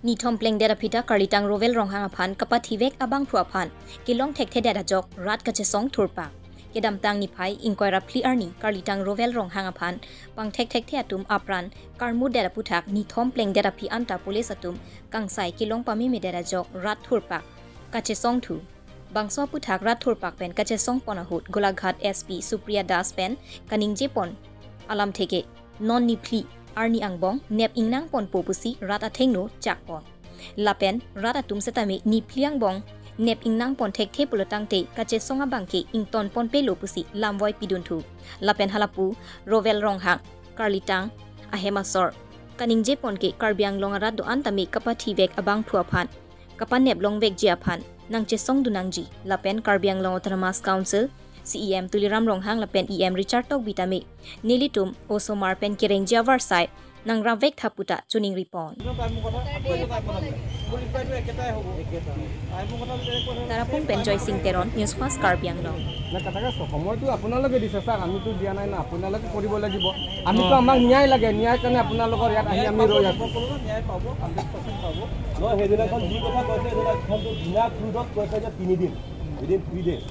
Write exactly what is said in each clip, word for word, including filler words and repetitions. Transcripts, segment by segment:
Nithom plengdet aphi ta karlitang Rowel Ronghang aphan kapathivek abangphu aphan kelong thekthedet ajok rat kachesong thurpak. Kedamtang niphai ingkoi ra phli arni karlitang Rowel Ronghang aphan pangthek thekthe atum apran karmudet aputhak nithom plengdet aphi anta police atum kangsai kelong pamemedet ajok rat thurpak kachesong thu. Bangso aputhak rat thurpak pen kachesong pon ahut Golaghat S P Supriya Das pen kaningje pon alamthe ke non niphli arni angbong nep ingnang ponpo pusi rat athengno chak pon. Lapen rat atum setame niphli angbong nep ingnang pon thekthe pulo tangte kachesong abang ke ington ponpelo pusi lamvoi pidun thu. Lapen halapu Rowel Ronghang karlitang ahem asor kaningje pon ke Karbi Anglong arat do-an tame kapathivek abangphu aphan kapanep longvekji aphan nangchesongdun nangji lapen Karbi Anglong Autonomous Council C E M Tuliram Ronghang lapen E M Richard Tokbi tame nelitum osomar pen kerengji avarsai nangrapvek tha puta choningri pon. Tarapung pen Joy Singh Teron, News Fast Karbi Anglong. না, কাটাকাটি সময়টো আপোনালোকে দিছে ছাৰ, আমিতো দিয়া নাই না, আপোনালোকে কৰিব লাগিব। আমিতো, আমাক ন্যায় লাগে, ন্যায় কাৰণে আপোনালোকৰ ইয়াত আহি আমি ৰৈ আছো। ন্যায় পাব, হাণ্ড্ৰেড পাৰ্চেণ্ট পাব। নহয়, সেইদিনাখন যি কথা কৈছে, সেইদিনাখনতো বিনা ক্লুজত কৈছে যে তিনিদিন, উইদিন থ্ৰী ডেজ।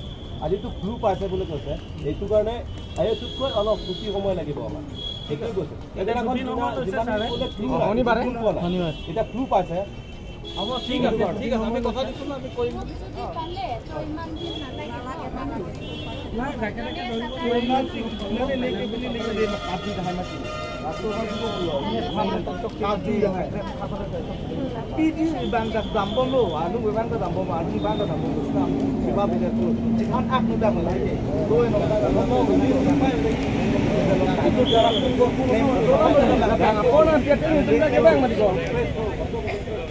আজিতো ক্লু পাইছে বুলি কৈছে, এইটো কাৰণে এইটোতকৈ অলপ চুটি সময় লাগিব আমাক, সেইটোৱে কৈছে। এতিয়া যিমান দিন সময় কৈছে যিমান দিন ছাৰে। ক'লে ক্লু নাই, শনিবাৰে? ক্লু পোৱা নাই। শনিবাৰ। এতিয়া ক্লু পাইছে। হ'ব, ঠিক আছে, ঠিক আছে, আমি কথা দিছোঁ ন, আমি কৰিম বুলি।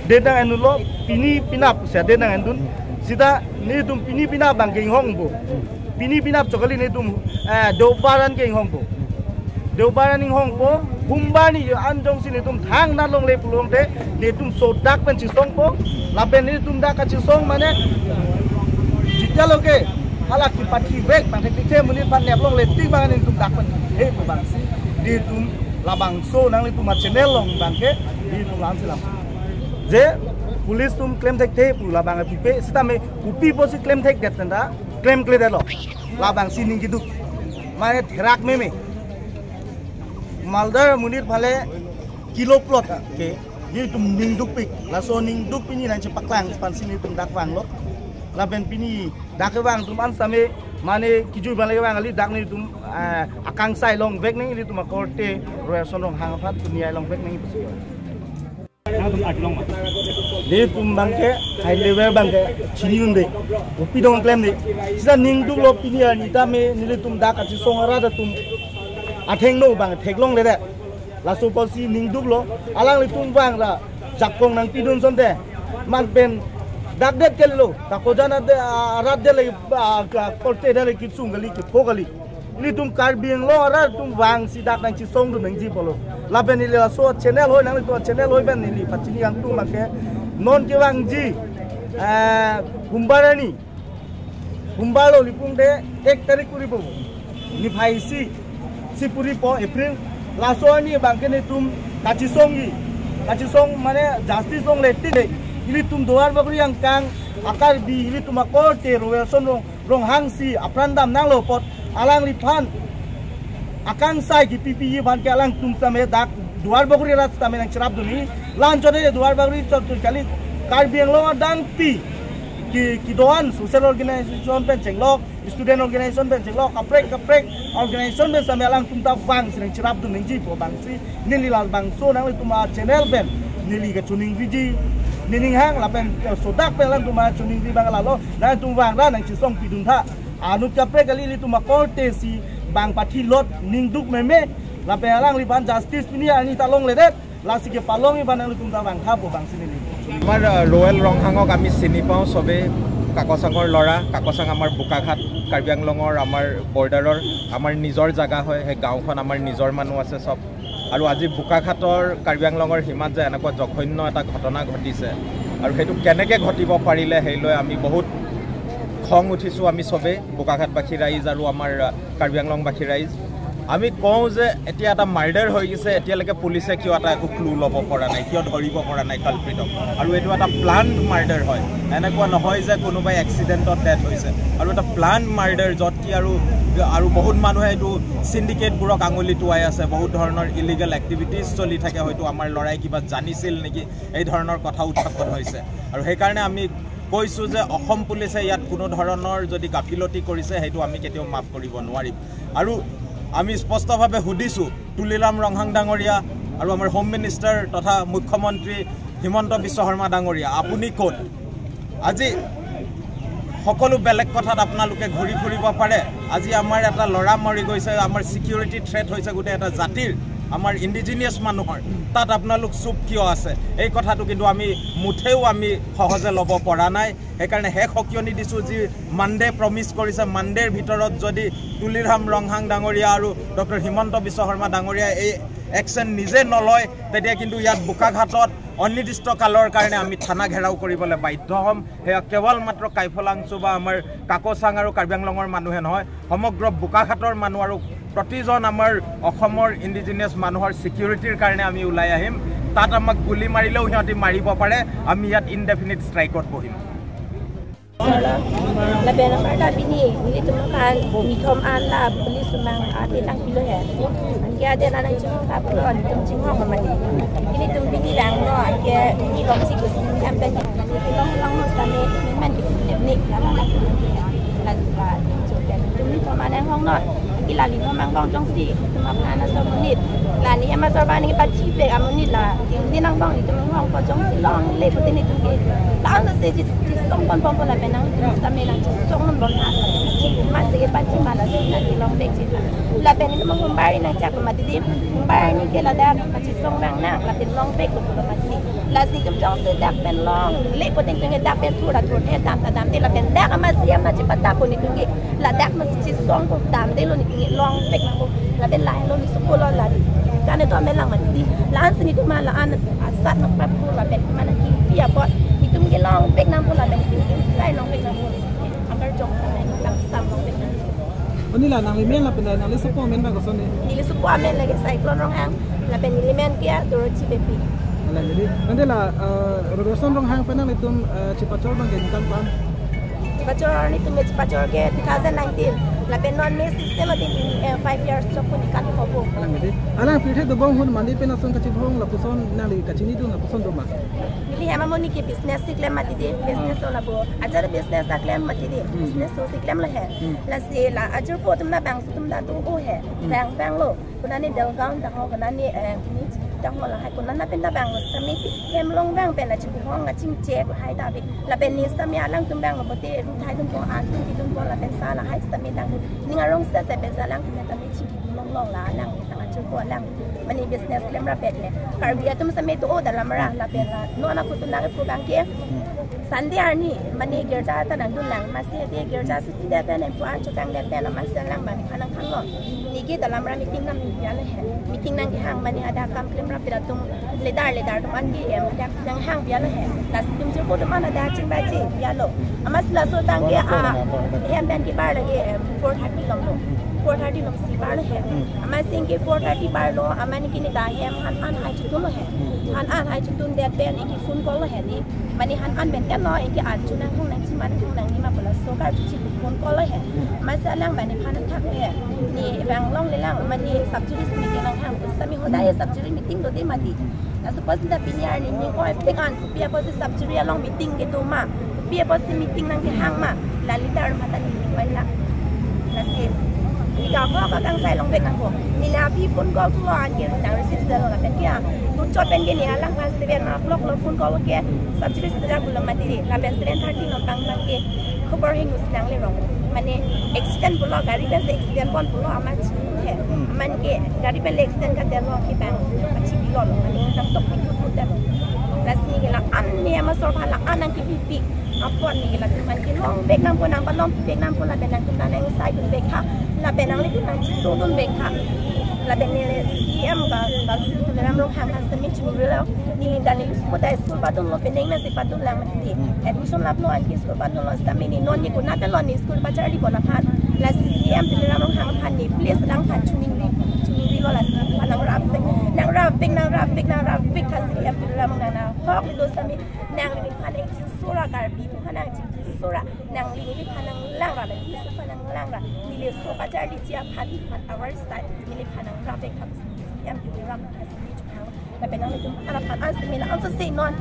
Dedang endulo pini penap sia dedang endun. Sita netum pini penap abang ke inghongpo. Pini penap chokali netum, eh, Deobar an ke inghongpo. Deobar an inghongpo. Humbar ni anjongsi netum thangnat longle pulote netum sodak pen chesongpo. Lapen netum dak kachesong mane jitaloke hala kipathivek pangthek thekthe amonit aphan nep longle tik abang netum dak pen he pu abangsi netum labangso nanglitum a-channel along abang ke netum lam si lam. Je police atum klem thekthe pu labang apipe sitame kopi pusi klem thekdet tanda klemkledetlo. Labangsi ning keduk. Mane therak meme. Maldar amonit aphan le kilo plot ke netum ning dukpik. Laso ning duk pini nangchepaklang aphansi netum dak vanglo. Lapen pini dak kevang atum an same mane kejui aphan le kevang kali, dak netum, eh, akangsai longvek nangji, netum akorte Royson Ronghang aphan netum nya longvek nangji pusi. Netum abang ke high level abang ke chinidunde. Kopi dong klemde. Sita ning duklo pini arni tame nelitum dak kachesong arat atum athengno abang theklongledet. Laso pusi ning duklo, alanglitum vang ra jakong nangpidun asonte. Man pen dakdet kalilo, Kakojan ade, ah, arat det lagi, ah, ka-, korte det lagi kesung kali, kepho kali. Netum Karbi Anglong arat atum vangsi dak nangchesongdun nangji pulo. Lapen neli laso channel hoi nanglitum channel hoi pen neli pachini kangtung abang ke non kevangji, eh, Humbar arni. Humbar lo lipung de ek tarik puripo. Niphai isi, isi puripo April. Laso arni abang ke netum kachesongji. Kachesong mane justice longle tik. Ilitum Duarbagori angkang a-Karbi ilitum akorte Royson Rong, Ronghang si apran dam nanglo apot alangliphan akangsai kipipiji aphan ke alangtum same dak Duarbagori arat same nangcherapdunji. La-an chot de Duarbagori chot chot kali, Karbi Anglong adang pi ki, kedo-an social organization pen chenglok, student organization pen chenglok, kaprek kaprek organization pen same alangtum ta vangsi nangcherapdun nangji pu abangsi neli labangso nanglitum a-channel pen neli kachoningriji, nening hang lapen sodak pen alangtum a-choningriji abang lalo, nangtum vang ra nangchesongpidun tha. Anut kaprek kali, ilitum akorte si bang pathi lot, ning duk meme, lapen alangliphan justice pini arni ta longledet. Lasi kepalongji abang nanglitum ta vangtha pu abangsi neli. আমাৰ, আহ, ৰৱেল ৰংহাঙক আমি চিনি পাওঁ চবেই, কাকচাঙৰ ল'ৰা। কাকচাং আমাৰ বোকাঘাট, কাৰ্বি আংলঙৰ, আমাৰ বৰ্ডাৰৰ, আমাৰ নিজৰ জাগা হয়। সেই গাঁওখন আমাৰ নিজৰ মানুহ আছে চব। আৰু আজি বোকাঘাটৰ কাৰ্বি আংলঙৰ সীমাত যে এনেকুৱা জঘন্য এটা ঘটনা ঘটিছে আৰু সেইটো কেনেকে ঘটিব পাৰিলে, সেই লৈ আমি বহুত খং উঠিছোঁ আমি চবেই, বোকাঘাটবাসী ৰাইজ আৰু আমাৰ, আহ, কাৰ্বি আংলংবাসী ৰাইজ। আমি কওঁ যে এতিয়া এটা মাৰ্ডাৰ হৈ গৈছে, এতিয়ালৈকে পুলিচে কিয় এটা একো ক্লু ল'ব পৰা নাই, কিয় ধৰিব পৰা নাই কালপ্ৰিটক? আৰু এইটো এটা প্লান্ড মাৰ্ডাৰ হয়, এনেকুৱা নহয় যে কোনোবাই এক্সিডেণ্টত ডেথ হৈছে। আৰু এটা প্লান্ড মাৰ্ডাৰ, য'ত কি আৰু আৰু বহুত মানুহে এইটো চিণ্ডিকেটবোৰক আঙুলি টুৱাই আছে, বহুত ধৰণৰ ইলিগেল এক্টিভিটিজ চলি থাকে। হয়তো আমাৰ ল'ৰাই কিবা জানিছিল নেকি, এই ধৰণৰ কথা উত্থাপন হৈছে। আৰু সেইকাৰণে আমি কৈছোঁ যে অসম পুলিচে ইয়াত কোনো ধৰণৰ যদি গাফিলতি কৰিছে, সেইটো আমি কেতিয়াও মাফ কৰিব নোৱাৰিম। আৰু আমি স্পষ্টভাৱে সুধিছোঁ তুলিৰাম ৰংহাং ডাঙৰীয়া আৰু আমাৰ হোম মিনিষ্টাৰ তথা মুখ্যমন্ত্ৰী হিমন্ত বিশ্ব শৰ্মা ডাঙৰীয়া, আপুনি ক'ত? আজি সকলো বেলেগ কথাত আপোনালোকে ঘূৰি ফুৰিব পাৰে। আজি আমাৰ এটা ল'ৰা মৰি গৈছে, আমাৰ ছিকিউৰিটি থ্ৰেট হৈছে গোটেই এটা জাতিৰ, আমাৰ ইণ্ডিজিনিয়াছ মানুহৰ। তাত আপোনালোক চুপ কিয় আছে? এই কথাটো কিন্তু আমি মুঠেও আমি সহজে ল'ব পৰা নাই। সেইকাৰণে শেষ সকিয়নি দিছোঁ, যি মানডে প্ৰমিছ কৰিছে, মানডেৰ ভিতৰত যদি তুলিৰাম ৰংহাং ডাঙৰীয়া আৰু ডক্টৰ হিমন্ত বিশ্ব শৰ্মা ডাঙৰীয়াই এই একশ্যন নিজে নলয়, তেতিয়া কিন্তু ইয়াত বোকাঘাটত অনিৰ্দিষ্ট কালৰ কাৰণে আমি থানা ঘেৰাও কৰিবলৈ বাধ্য হ'ম। সেয়া কেৱল মাত্ৰ কাইফলাংচু বা আমাৰ কাকচাং আৰু কাৰ্বি আংলঙৰ মানুহে নহয়, সমগ্ৰ বোকাঘাটৰ মানুহ আৰু প্ৰতিজন আমাৰ অসমৰ ইণ্ডিজিনিয়াছ মানুহৰ ছিকিউৰিটিৰ কাৰণে আমি ওলাই আহিম। তাত আমাক গুলী মাৰিলেও সিহঁতি মাৰিব পাৰে, আমি ইয়াত ইনডেফিনিট ষ্ট্ৰাইকত বহিম। Solo, lapen aparta pini, nelitum kan nithom an la police tumang ate tangpilo he. Anke ate nang chinghong ta pulo, nelitum chinghong ma mati. Nelitum pini lang no, anke pini long si kus ni kan pen. Long long no sami men ni la la la la la. Nelitum nithom an hong no. Ila nelitum angbong jongsi, nelitum aphan aso monit. La neli ama sorba neli pathi pe amonit la. Neli angbong nelitum hong ko jongsi longle pute nelitum ke. La-an si chisong ponpon lapen nang nelitum sitame nang chisong ponpon ha. Masih ke pathi ma lasi nang neli long pek cita. Lapen nelitum hombar nang chak mati di. Hombar neli ke ladak chisong nang nang lapen long pek ko mati. Lasi kum jongsi dak pen longle pute nelitum ke dak pen thura thur the dam ta dam te lapen dak ama siam na chipata ko nelitum ke. Ladak ma chisong ko damdelo nelitum ke long pek nangpo. Lapen lahelo neli sopo lo la. Kane to amen lang mati. La-an si nelitum ma la-an asat nangpap ko lapen ma nangkipi apot. Nelitum ke long pek nangpo lapen nelitum ke sai long pek nangpo. Amar jong sa nang langsam long pek nangpo. Oni la nangli men lapen nangli sopo amen bang koson ni? Neli sopo amen lake Cyclone Ronghang. Lapen neli men ke Dorothy Beypi. Ala jadi. Nanti la, eh, Robertson Ronghang pen nanglitum, eh, chipachor abang ke ningkan pu-an? Chipachor nelitum ke chipachor ke two thousand nineteen. Lapen non me system atin, eh, five years chok pun ikan kobo. Alang jadi. Alang pirthe dobom ahut mandi pen ason kachibong lapuson nangli kachinidun lapuson do ma? Neli hem amonit ke business si klem mati di, business o labo. Ajat business ta klem mati di, hmm, business o si klem lo he. Hmm. Lasi la ajat po atum labang atum ta do o he. Hmm. Bang bang lo. Konane Belgaon ta ho, konane, eh, ni ta ho lahai, konane pen ta bang lo, sitame hem long bang pen la chibong achingchek lahai ta bi. Lapen neli sitame alangtum bang lo pute ruthai dun po, an dun pi dun po lapen sa lahai sitame tang. Ning arong se se pen sa alangtum sitame chingki long long la alang tang achu po alang. Mane business klem rapet le. Karbi atum sitame do-o dalamra lapen la non akutun nangpu bang ke. Sunday arni mane girja ta nangdun lang, masi ate girja si det pen empu an chotang det pen amatsi alang bang nephan nangthanlo. Neli ke dalamra meeting nangpi alo he. Meeting nangkehang mane hadak kam klem rapet atum leader leader atum an ke em hadak nanghang pi alo he. Lasi nelitum jirpo atum an hadak chingbai chingpi alo. Amatsi laso tangte a hem pen kebar lake em four thirty lom lo. Four thirty lom si bar lo he. Amatsi ke four thirty bar lo, amat ke neli ta hem han an hai chitun lo he. Han an hai chitun det pen ke phone call lo he di. Mane han an pen kan lo, anke arju nanghong nangji ma nanghong nangji ma pu laso karju chit phone call lo he. Amatsi alang bang nephan thak he. Neli bang longle lang mane subsidies meeting nanghang. Sitame hodai subsidy meeting do de mati. Laso apotsi ta pini arni neli oi pek an kopi apotsi subsidy along meeting kedo ma. Kopi apotsi meeting nangkehang ma. La leader mata neli oi lang. Lasi neli ka ho ka kangsai long pek nangpo. Neli la pi phone call thulo anke nang receive selo lapen ke a. Tu chot pen ke neli alangphan seven o'clock lo phone call ke. Subsidy sida pulo mati di. Lapen seven thirty lo bang bang ke khobor hengus nangle rong. Mane accident pulo, gari pen si accident pon pulo amat chini he. Hmm. Amat ke gari pen le accident ka det lo ke bang achi bilo lo. Mane tang tok pik put put det lo. Lasi ke la-an neli ama sorba la-an nangkipi pi. Apot neli ke latum aphan ke long pek nangpo, nangpalong pek nangpo lapen nangtum ta nangsai dun pek tha. Lapen nanglitum nangchingdun pek tha. Lapen neli C M ka, ka si Tuliram Ronghang ka sitame chingri lo. Neli ta neli school ta school padun lo, penang nasi padun lang mati. Admission lap lo anke school padun lo sitame neli non neli konat lo neli school pacharli pon aphan. Lasi C E M Tuliram Ronghang aphan ne, please, nangphan choningri, choningrilo, lasi nangphan nangrapvek, nangrapvek, nangrapvek, nangrapvek tha C E M Tuliram Ronghang, nang ahok do sami, nangli phan nangchingsora, Karbi phan nangchingsora, nangli neliphan nanglangra, nangli neliphan nanglangra, neli so kacharli ji aphan, neliphan our side, neliphan nangrapvek tha C E M Tuliram Ronghang. Lapen nanglitum aphan ansi mena ansi se non.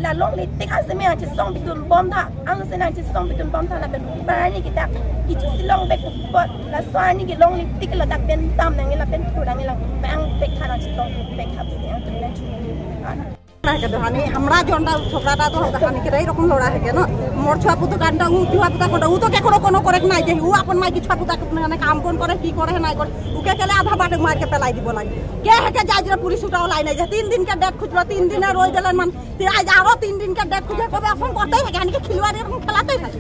La longle tik ansi mena chisong pitun bom tha. Ansi nangchisong pitun bom tha lapen barni kita kichu silong bek pot. Laso arni ke longle tik ladak pen tam nang lapen pura nang lang bang bek tha nangchisong bek hap si ang tu nang chunang. Nah, kata hani, hamra jonda chokra ta to, kata hani, kira rokom lora hai ke no. Mor chua putu kanta, u chua putu kanta, u to ke kono kono korek nai ke, u apon mai ke chua putu kanta kam kon kore, ki kore, nai kore. Uke kele adha bate mar ke pelai dibo lagi. Ke hai ke jajra police uta olai nai je. Tin din ke date khujlo, tin din roi dalan man. Te aaj aro tin din ke date khujlo, kobe ason korte hai ke, hani ke khilwade rokom khelate hai.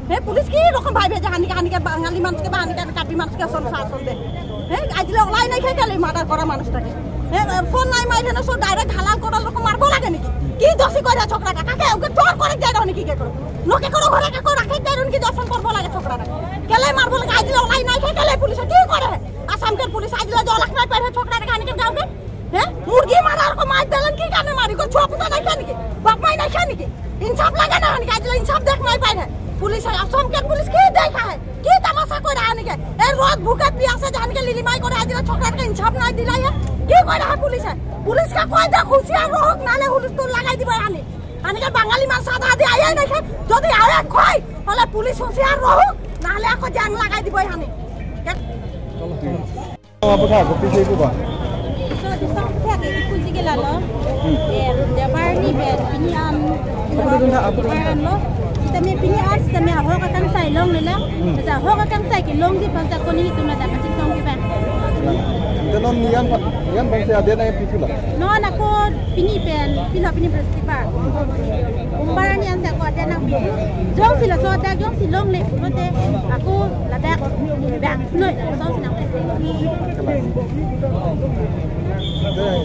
He, police ki rokom bhai bhe je, hani ke, hani ke Bangali manush ke, hani ke Karbi manush ke son sa son de. He, aaj le olai nai ke kele murder kora manush ta ke. He, phone nai mai thena so direct halal koral rokom marbo lage niki. Ki dosi kore chokra ta, kake uke chor kore jai do niki ke koro. No ke koro ghore ke koro rakhe jai do niki, doson korbo lage chokra ta. Kele marbo lage, aaj le olai nai ke kele police ki kore. Assam ke police aaj le dolak nai pare chokra ta, hani ke gaon ke. He? Murgi mara ko mai dalan ki karne mari ko, chua puta nai khan ki? Bap mai nai khan ki? Insaf laga na, hani ke aaj le insaf dak nai pai hai. Police hai, Assam ke police ki dak hai. Ki tamasa kora hani ke? E rot bhuke piyase jahan ke lili mai kora aaj le chokra ke insaf nai dila ya. Ki kora hai police hai? Police ka koi da khusiar rohok nahle hulustul lagai dibo hani. Hani ke Bangali manush adha adhi aye nai khan. Jodi aye khoi, hole police husiar rohok nahle ako jang lagai dibo hani. Ke- Apotha, kopi si puba? So, disong thak ke iku jige lalo. Hmm. Eh, debar ni be, pini an. Apotha, apotha. Debar an lo. Sitame pini an, sitame ahok akangsai longlelang. Hmm. Sa ahok akangsai kelongji aphan sa koni itum ladak kachisong ke bang. Ante non niam pa, niam bang si aden ai pithu la. Non ako pini pen, pilo pini Brihaspatibar. Sombor arni ansi ako aden nangpithu. Jongsi laso adak jongsi longle pulote ako ladak bang noi, song si nang.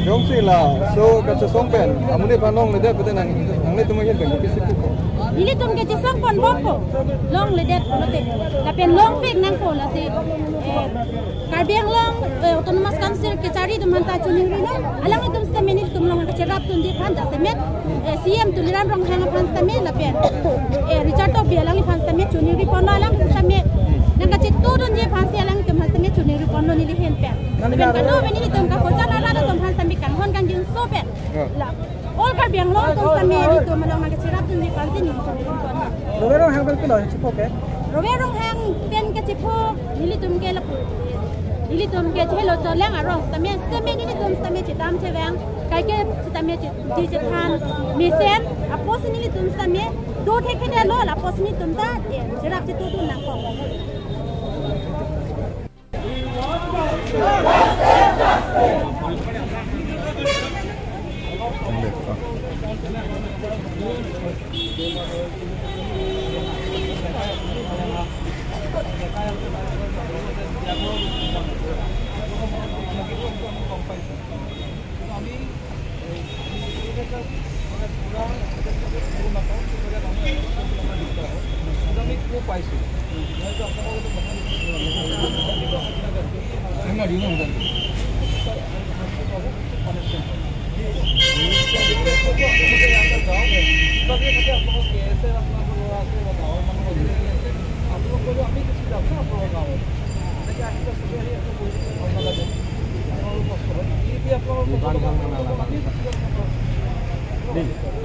Jongsi laso kachesong pen amonit aphan longledet pute nang, nanglitum ahin pen kopi si pupo? Nelitum kachesong pon bompo. Longledet pulote. Lapen longpik nangpo lasi. Eh, Karbi Anglong, eh, Autonomous Council kachari atum aphanta choningrilo, alanglitum sitame nelitum along kacherap dunji aphan jasemet, eh, C E M Tuliram Ronghang aphan sitame lapen, eh, Richard Tokbi alangliphan sitame choningri ponlo, alanglitum sitame nangkachetu dunji aphan si alanglitum aphan sitame choningri ponlo neli ahin pen. Lapen kado meni nelitum kakocha nara atum aphan sitame kanghon kangjinso pen. Ya. La, all Karbi Anglong atum sitame nelitum along nangkacherap dunji aphan si nelitum choningri ponlo. Rover Ronghang pen pilo chipho ke? Rover Ronghang pen kachipho nelitum ke lapu. Nelitum ke chelo choleng arong sitame, sitame nelitum sitame chedam chevang. Kaike sitame che-, che chethan mesen. Apotsi nelitum sitame do thekthedetlo, apotsi nelitum ta, eh, cherap chetudun nangkok.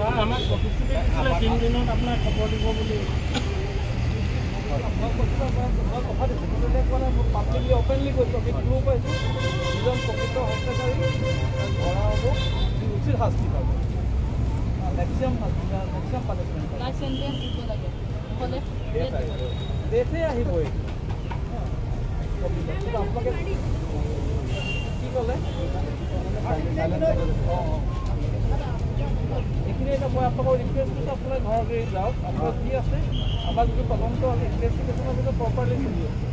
Sir, আমাক প্ৰতিশ্ৰুতি দিছিলে তিনিদিনত আপোনাক খবৰ দিব বুলি। আপোনাক কৈছিলোঁ, আপোনাক মই কথা দিছোঁ, কিন্তু এতিয়া কোৱা নাই, মই পাব্লিকলি অপেনলি কৈছোঁ, আমি ক্লু পাইছোঁ, যিজন প্ৰকৃত হত্যাকাৰী ধৰা হ'ব, সি উচিত শাস্তি পাব, মেক্সিমাম শাস্তি, মেক্সিমাম পানিচমেণ্ট পাব। লাইফ চেণ্টেন্স দিব লাগে, নহ'লে ডেথ দিব লাগে। ডেথে আহিবই। আপোনালোকে কি ক'লে? এইখিনি এতিয়া মই আপোনালোকক ৰিকুৱেষ্ট কৰিছোঁ, আপোনাৰ ঘৰত যাওক, আপোনাৰ যি আছে, আমাৰ যিটো তদন্ত আছে, ইনভেষ্টিগেশ্যনৰ ভিতৰত প্ৰপাৰলি চলি আছে।